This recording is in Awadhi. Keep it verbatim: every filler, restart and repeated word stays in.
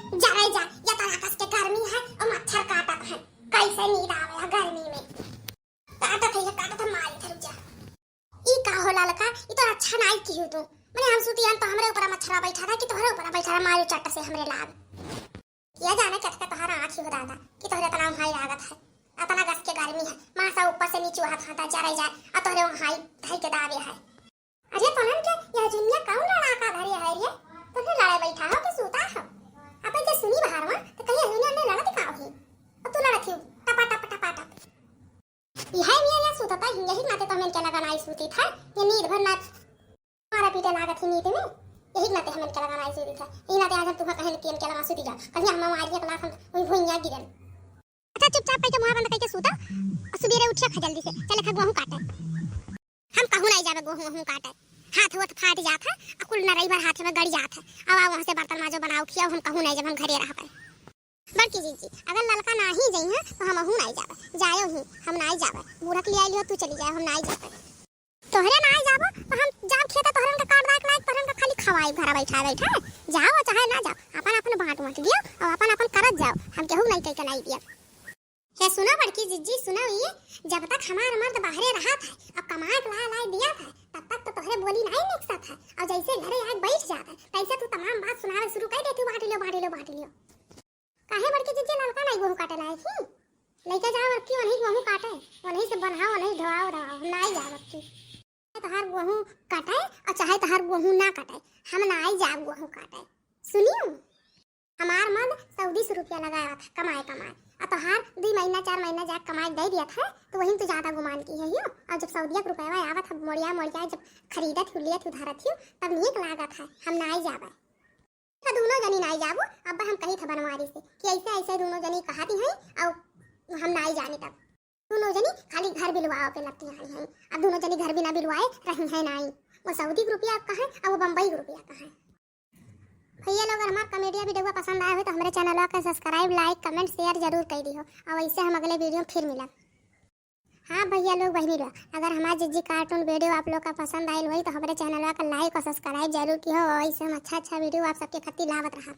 जा रे जा, या तना कस के गर्मी है और मच्छर काटत है। कैसे नींद आवे है गर्मी में? काटत है, काटत है, मारी धर जा। ई का हो ललका, ई तो अच्छा नाई किहू तू। मने हम सुतियन तो हमरे ऊपर मच्छरा बैठा रहा कि तोहरे ऊपर बैठा रहा, मारी चट से हमरे लाग। या जाने कटका तोहरा आँखी हो दादा कि तोहरे इतना उहाई लागत है, इतना गस के गर्मी है, मासा ऊपर से नीचे हाथ हाथा जरे जाए और तोहरे उहाई धई के दावे है। अरे तोहन के यह जुनिया कौन लड़ाका धरे है रे? तोहन लड़े बैठा हो कि सूता हो? अपन जे सुनी बाहर में तो कहीं जुनिया ने लड़त का हो? और तू लड़त ही टपा टप टपा टप। यह मिया या सूतता ही, यही नाते तो हमन के लगा नाई सूती था, ये नींद भर ना मारा पीटे लागत ही नींद में, यही नाते हमन के लगा नाई सूती था। ई नाते आज हम तुम्हें कहन के, के लगा सूती जा, कहीं हम मारिया के लात हम वही भुइया गिरन। अच्छा चुपचाप करके मुंह बंद करके सूता, और सुबेरे उठिया खा जल्दी से, चले खा गोहूं काटे। हम कहूं नाई जावे गोहूं वहूं काटे, हाथ होत फाट जात है, और कुल नरई भर हाथ में गड़ जात है। अब आओ वहां से बर्तन माजो बनाओ खियाओ, हम कहूं नाई जावे, हम घरे रह पाए। बड़की जीजी, अगर ललका नाही जइहैं, तो हमहू नाही जाबे। जायो ही, हम नाही जाबे। बूढ़ा के लियाई लियो, तू चली जाए, हम नाही जाबे। तोहरे नाही जाबो, तो हम जाब खेते, तोहरन के काट दाए के लायक, तोहरन के खाली खवाई घरा बैठा बैठा। जाओ चाहे ना जाओ, अपन अपन बांट बांट दियो और अपन अपन करत जाओ, हम केहू नाही कह के नाही दिया। हे सुनो बड़की जीजी, सुनो ये, जब तक हमार मर्द बाहरे रहत है और कमाए के ला लाई दिया था, तब तक तो तोहरे बोली नाही निकसत है, और जैसे घरे आके बैठ जात है, तैसे तू तमाम बात सुनावे शुरू कर देती, बांट लियो, बांट लियो, बांट लियो। काहे बड़की जीजी ललका नाई गोहूं काटे लायक ही? लइका जाओ अबकी ओनही गोहूं काटे, ओनही से बन्हाओ, ओनही ढोआओ, ढोआओ, हम नाई जाब अबकी। तोहार गोहूं काटे और चाहे तोहार गोहूं ना काटे, हम नाई जाब गोहूं काटे। सुनियो, हमार मर्द सऊदी से रुपया लगाया था कमाए कमाए, और तोहार दुई महीना चार महीना जाके कमाए दे दिया था, तो वही तो ज्यादा गुमान की है यो। और जब सऊदिया के रुपया आवत है मोड़िया मोड़िया, जब खरीदत ही, लेत ही, धरत ही, तब नीक लागत है, हम नाई जाबे। तो दोनों जनी नाई जाबो, अब हम कही था बनवारी से कि ऐसे ऐसे दोनों जनी कहती हैं और हम नाई जानी तब। दोनों जनी खाली घर बिलवाओ पे लपटी आई हैं। अब दोनों जनी घर बिना बिलवाए रही हैं नाई। वो सऊदी के रुपया कहाँ है और वो बम्बई के रुपया कहाँ है। भैया लोग, अगर हमार comedy video पसंद आया हो तो हमारे channel का subscribe, like, comment, share जरूर कर दियो। और ऐसे हम अगले video में फिर मिलब। हाँ भैया लोग, बहनी लोग, अगर हमार जिज्जी cartoon video आप लोग का पसंद आइल होई तो हमरे channel का like और subscribe जरूर किहो। और ऐसे हम अच्छा अच्छा video आप सबके खातिर लावत रहब।